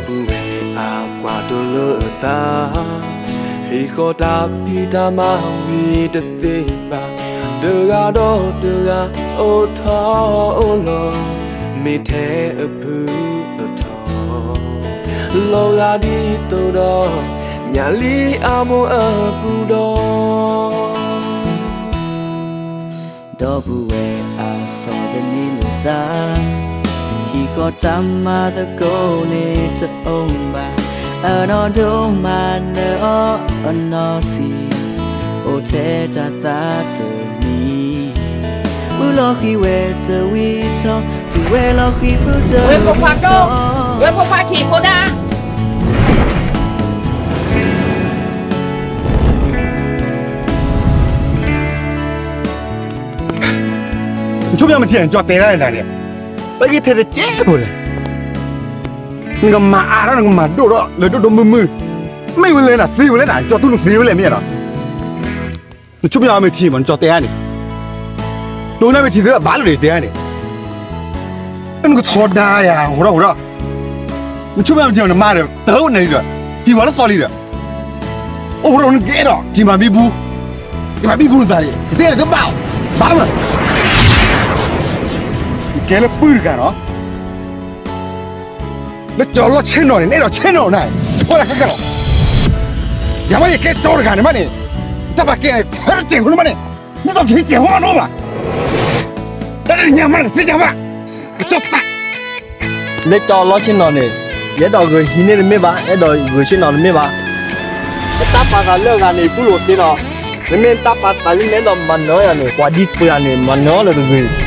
ပုၢ်ဝဲၢ်အကွၢ်တလၢအသး, ဟ့ၣ်ဃီၤတၢ်ဖံးတၢ်မၤဝံၤတသ့ဘၣ်, တဂၤဒီးတဂၤအိၣ်ထီၣ်အိၣ်လီၤ, မ့ၢ်ထဲအဖုအထီၣ်, လီၤဂာ်ဒ်သိးဒီး ညၣ်လံအမိၢ်အပူၤဒီး ဒီပုၢ်ဝဲၢ်အစီၣ်တနံၤလိာ်သး, ဟံၣ်ဃီတၢ်မၤသကိးန့ၣ်တအိၣ်ဘၣ်, အနီၢ်ဒိၣ်မၤနၢၤအီၤအနီၢ်ဆံး, အိၣ်ထဲတၢ်သးတမံၤ, မုၢ်လီၤဃံၤဝဲတဝံၤထီၣ်, တုၤဝဲလီၤဃံၤဖုတဝံၤထီၣ် ဝဲဖိခွါထံဖိဒါ နဆိကမိၣ်မ့ၢ်ထံၣ် နကၠီတဲတၢ်န့ၣ်ဒၣ်န့ၣ်, ပက့ၤထဲတကဲဖိလဲၣ်, နကမၤအါထီၣ် နကမၤဒိၣ်ထီၣ် လၢဒိၣ်ဒိၣ်မုၢ်မုၢ်, မ့ၢ်ဝဲလဲၣ်နၤသ့ဝဲလဲၣ်နၤ နကၠီတူၢ်လိာ်သ့ဝဲလဲၣ်မ့ၢ်နီၤ, နဆိကမိၣ်မ့ၢ်ထံၣ်မး နကၠီတဲတၢ်န့ၣ်, တိၢ်နၢ်မ့ၢ်ထံၣ်သ့ဘၣ်လိာ်ဒီးတဲတၢ်န့ၣ်, နကထီဒါယၤ ဟိးထီၣ်ဟိးထီၣ်, နဆိကမိၣ်မ့ၢ်ထံၣ် နမါဒီး တၢ်အိၣ်နၤလံဒီး, ဟံၣ်ဝဲလၢသီလံဒီး အိၣ်ဒီးနကအဲၣ်ဒိး က့ၤမၤဘံဘူ, က့ၤမၤဘံဘူနသးန့ၣ် ကတဲလၢကဘၣ်အီၤ, ဘၣ်မး, ယကဲလၢပုၢ်တဂၤနီၤ, လၢကၠီလီၢ်ဆ့ၣ်နီၤန့ၣ် နအဲၣ်ဒိးဆ့ၣ်နီၤနၤ, ထီဒါခဲကလီၤ, ယၤမ့ၢ်ယကဲကၠီတဂၤန့ၣ်မးန့ၣ်, တၢ်ပာ်ကဲန့ၣ် ထဲတစဲးဖိန့ၣ်မးန့ၣ်, နသးဖံးစဲးဖိမးနီၤဘၣ်, တၢ်တညါမးနကသ့ၣ်ညါဘၣ်, ကၠီသး လၢကၠီလီၢ်ဆ့ၣ်နီၤန့ၣ်, ယအဲၣ်ဒိးဂဲၤဟံးန့ၢ်တမ့ၢ်ဘၣ်, အဲၣ်ဒိးဂဲၤဆ့ၣ်နီၤတမ့ၢ်ဘၣ်, ပတၢ်ပာ်သးလၢအဂၤန့ၣ် ယတူၢ်လိာ်သ့နီၤ, မ့မ့ၢ်တၢ်ပာ်သးလၢနအဲၣ်ဒိးမၤနၢၤယၤန့ၣ် ပှၤဒ်သိးယၤန့ၣ် မၤနၢၤအီၤလၢတဂ့ၤ,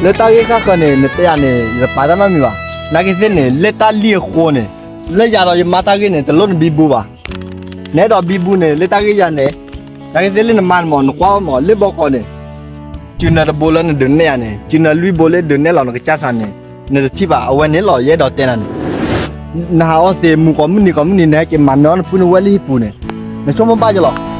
လၢတၢ်ဂ့ၢ်ဃၣ်ဃၢၤန့ၣ် နတဲယၤန့ၣ် ယတပာ်တၢ်နီတမံၤဘၣ်, နာ်က့သ့ၣ်န့ၣ် လၢတၢ်လံၢ်အဃိန့ၣ်, လၢယၤဒီးယမါတၢ်ဂ့ၢ်န့ၣ် တလိၣ်နဘံဘူဘၣ်, နအဲၣ်ဒိးဘံဘူန့ၣ် လၢတၢ်ဂ့ၢ်ယၤန့ၣ်, နာ်က့သ့ၣ်လၢနမါန့ၣ်မး နကွၢ်အီၤမး လၢဘီကီးန့ၣ် စုနၢတဘိလၢနဒုးနဲၣ်ယၤန့ၣ်, စုနၢလွံၢ်ဘိလၢဒုးနဲၣ်လီၤနကစၢ်သးန့ၣ်, နတထံၣ်ဘၣ်, အဝဲန့ၣ်လီၤ ယအဲၣ်ဒိးတဲနၤန့ၣ်, နဟးအီၣ်သ့ၣ်မုၢ်ကိးမုၢ်နံၤကိးမုၢ်နံၤ နဟဲက့ၤမၤနၢၤအီၤနပုၢ်နဝဲၢ်လၢဟံၣ်ပူၤန့ၣ်, နဆိကမိၣ်ဘၣ်ယလီၤ.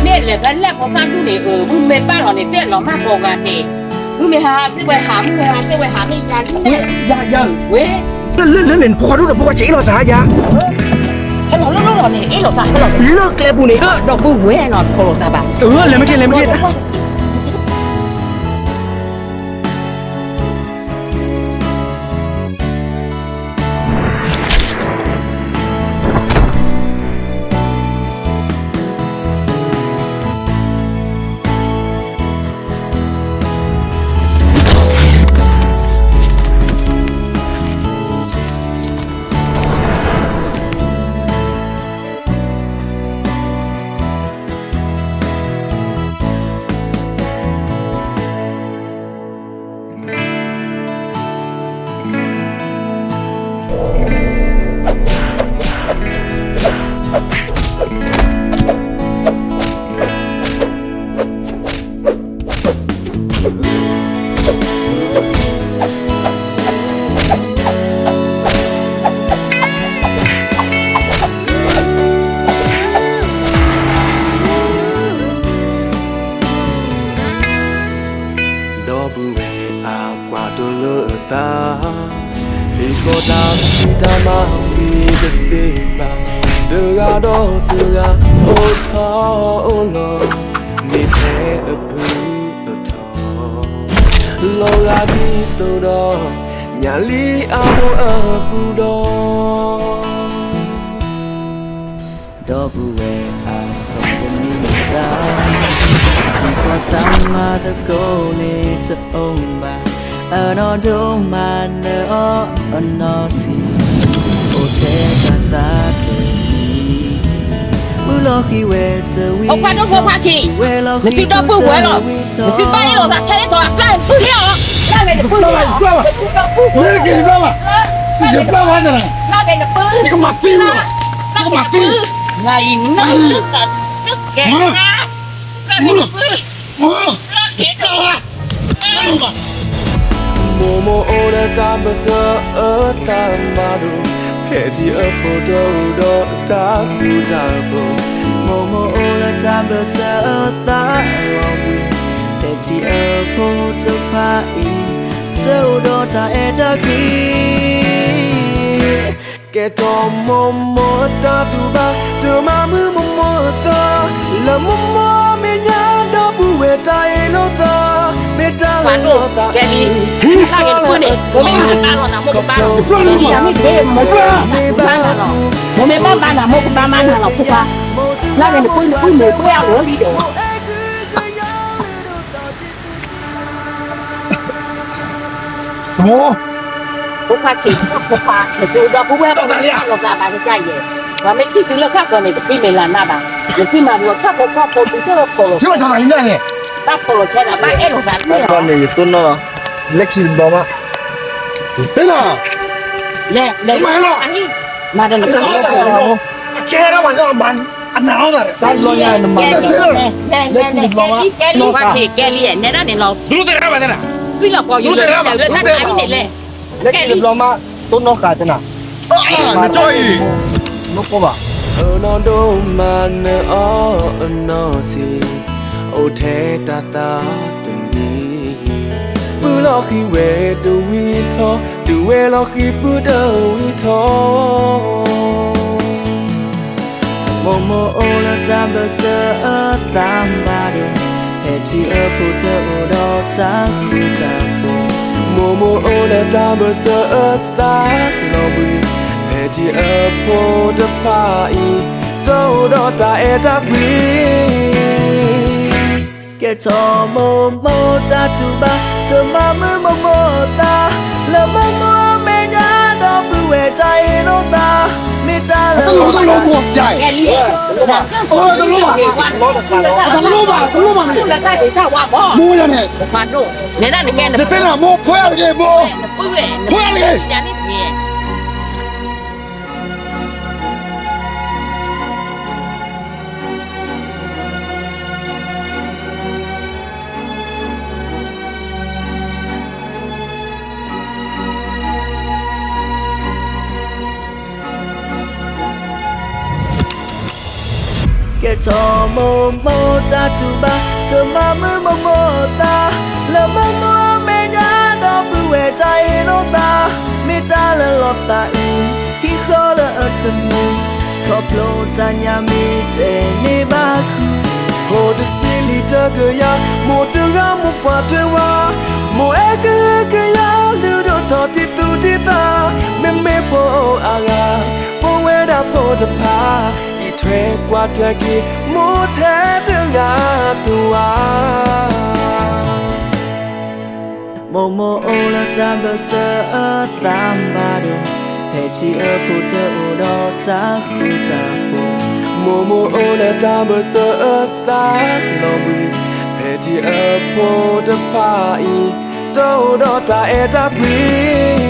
မ့ၢ်လဲၤကလဲၣ်ဖိသၣ်ဒူၣ်န့ၣ် မုၢ်မ့ၢ်ပာ်လီၤန့ၣ် သ့ၣ်လီၤမၢ်ကိးဂၤဒဲး, မုၢ်မ့ၢ်ဟါသ့ၣ်ဝဲဟး မုၢ်မ့ၢ်ဟါသ့ၣ်ဝဲဟး မ့ၢ်ယၤလံ ယၤ ယၤ ဝဲ လၢလၢန့ၣ် နဖိဒိၣ်ဒီးဖိခွါစ့အ့ၣ်လိာ်သးယၤ, ဟဲလီၤလၢလီၢ်လီၤန့ၣ် အ့ၣ်လိာ်သး ဟဲလီၤလၢကျဲပူၤန့ၣ် ဒီးပဝဲနီၤ ကိးလိာ်သးဘၣ်, လဲၤမ့ၢ်က့ၤ လဲၤမ့ၢ်က့ၤ. တၢ်မၤဝံၤတသ့ဘၣ်, တဂၤဒီးတဂၤအိၣ်ထီၣ်အိၣ်လီၤ, မ့ၢ်ထဲအဖုအထီၣ်, လီၤဂာ်ဒ်သိးဒီး ညၣ်လံအမိၢ်အပူၤဒီး ဒီပုၢ်ဝဲၢ်အစိတမံၤမံၤသး, ဃီတၢ်မၤသကိးန့ၣ်တအိၣ်ဘၣ်, အနီၢ်ဒိၣ်မးနအီၣ်အနီၢ်ဆံး, အိၣ်ထဲတၢ်သးတနံၤ, မုၢ်လီၤဃံၤဝဲတဝံၤထီၣ်, နသုဒီပုၢ်ဝဲၢ်လီၤ, နသုဘၣ်အ့ၣ်လိာ်သးထဲလဲၣ်ထီၣ်, ပျၢ်နပုၢ်လီၤ, ပျၢ်နပုၢ်လီၤ, ပျၢ်နပုၢ်လီၤ, ပျၢ်နပုၢ်လီၤ, ပျၢ်နပုၢ်လီၤ, ပျၢ်နပုၢ်လီၤ, မိၢ်မိၢ်အိၣ်လၢတၢ်ဘၢၣ်စၢၤအသး, မိၢ်မိၢ်အိၣ်လၢတၢ်ဘၢၣ်စၢၤအသးဘၣ်ဒီး, ဖဲထံအဖိတအိၣ်ဒီးတၢ်ဃူတၢ်ဖိး, မိၢ်မိၢ်အိၣ်လၢတၢ်ဘၢၣ်စၢၤအသးလီၤဘှံး, ဖဲထံအဖိတဖၣ်အံၤ, တအိၣ်ဒီးတၢ်အဲၣ်တၢ်ကွံ ကဲထီၣ်မိၢ်မိၢ်အတၢ်တူၢ်ဘၣ်, တမၤမုာ်မိၢ်မိၢ်အသး, လၢမိၢ်မိၢ်အမဲာ်ညါဒီပုၢ်ဝဲၢ်တၢ်အ့ၣ်လိာ်သး, မ့ၢ်တၢ်လီၤသးအံၤ, မိၢ်မိၢ်မ့ၢ်ဘၣ်, မိၢ်မ့ၢ်ဘၣ်နၤ မိၢ်ကဘၣ်မၤနၤလီၤဖိခွါ, လၢန့ၣ်နပုၢ်နပုၢ်မ့ၢ်ပှဲၤအဝဲလံဒီး ဖိခွါဆံး, ဖိခွါ, နသုဒီပုၢ်ဝဲၢ်ဖိန့ၣ် တၢ်လီၤသးဘၣ်ကစၢ်ယဲၢ်, ပှၤမ့ၢ်ထံၣ်သုလၢဃၣ်ကီန့ၣ် တပံမ့ၢ်လၢနၢ်ဘၣ်, နသုမၤလီၤဆၣ်ဖိကီၢ်ဖိသုတဖီၣ်လီၤ, ဘၣ်ဖီၣ်လီၤဆဲးသး ဘၣ်အဲၣ်လိာ်သးတမ့ၢ်လီၤ, လၢခံတဘျီမး, လဲၤ, လဲၤ, မၤတၢ်လီၤ, အကဲထီၣ်မၤလီၤ, အနၢ်လီၤသး, တၢ်လီၤညါနမၤ, လၢခံတဘျီမး, ကဲလံ, နဲဒၣ်န့ၣ်လီၤ, သွံၣ်လီၤပှၤယိၤလၢတၢ်အံၤန့ၣ်လဲၣ်, လၢခံတဘျီမး, တိၢ်နီၣ်ဃာ်တနၤ, နကီၢ်ဘၣ်, အနီၢ်ဒိၣ်မးနအီၣ်အနီၢ်ဆံး, အိၣ်ထဲတၢ်သးတနံၤ, ပုၢ်လီၤဃံၤဝဲတဝံၤထီၣ်, တုၤဝဲလီၤဃံၤပုၢ်တဝံၤထီၣ် မိၢ်မိၢ်အိၣ်လၢတၢ်ဘၢၣ်စၢၤအသးဘၣ်ဒီး, ဖဲထံအဖိတအိၣ်ဒီးတၢ်ဃူတၢ်ဖိး, မိၢ်မိၢ်အိၣ်လၢတၢ်ဘၢၣ်စၢၤအသးလီၤဘှံး, ဖဲထံအဖိတဖၣ်အံၤ, တအိၣ်ဒီးတၢ်အဲၣ်တၢ်ကွံ ကဲထီၣ်မိၢ်မိၢ်တၢ်တူၢ်ဘၣ်, တမၤမုာ်မိၢ်မိၢ်အသး, လၢမိၢ်မိၢ်အမဲာ်ညါဒီပုၢ်ဝဲၢ်တၢ်အ့ၣ်လိာ်သး, မ့ၢ်တၢ်လၢ တလိၣ်ဘၣ်, တလိၣ်ဘၣ်, တလိၣ်ဘၣ်, တလိၣ်ဘၣ်, မိၢ်ယၤန့ၣ်, ယတဲနၤမိၢ် ဖှဲအါတဂ့ၤ, မိၢ်, ဖှဲအါတဂ့ၤ. ကဲထီၣ်မိၢ်မိၢ်တၢ်တူၢ်ဘၣ်, တမၤမုာ်မိၢ်မိၢ်အသး, လၢမိၢ်မိၢ်အမဲာ်ညါဒီပုၢ်ဝဲၢ်တၢ်အ့ၣ်လိာ်သး, မ့ၢ်တၢ်လၢလီၤသးအုး, ဟံးဃီလၢအတမုာ်, ခီဖျိတၢ်ညါမ့ၢ်တဲန့ၢ်ဘၣ်ခု, ဖိတဆံလံတကယၤ, မိၢ်တဂၤမိၢ်ပှၢ်ထွဲဝါ, မိၢ်အဲၣ်ကဟုကယာ်လုၢ်ဒိၣ်ထီၣ်တံၢ်သူၣ်တံၢ်သး, မ့မ့ၢ်ဖိအါဂၤ, ပဝဲဒၣ်ဖိတဖၣ်, အံးထွဲကွၢ်ထွဲက့ၤ, မိၢ်ထဲတဂၤတဝါ မိၢ်မိၢ်အိၣ်လၢတၢ်ဘၢၣ်စၢၤအသးဘၣ်ဒီး, ဖဲထံအဖိတအိၣ်ဒီးတၢ်ဃူတၢ်ဖိး, မိၢ်မိၢ်အိၣ်လၢတၢ်ဘၢၣ်စၢၤအသးလီၤဘှံး, ဖဲထံအဖိတဖၣ်အံၤ, တအိၣ်ဒီးတၢ်အဲၣ်တၢ်ကွံ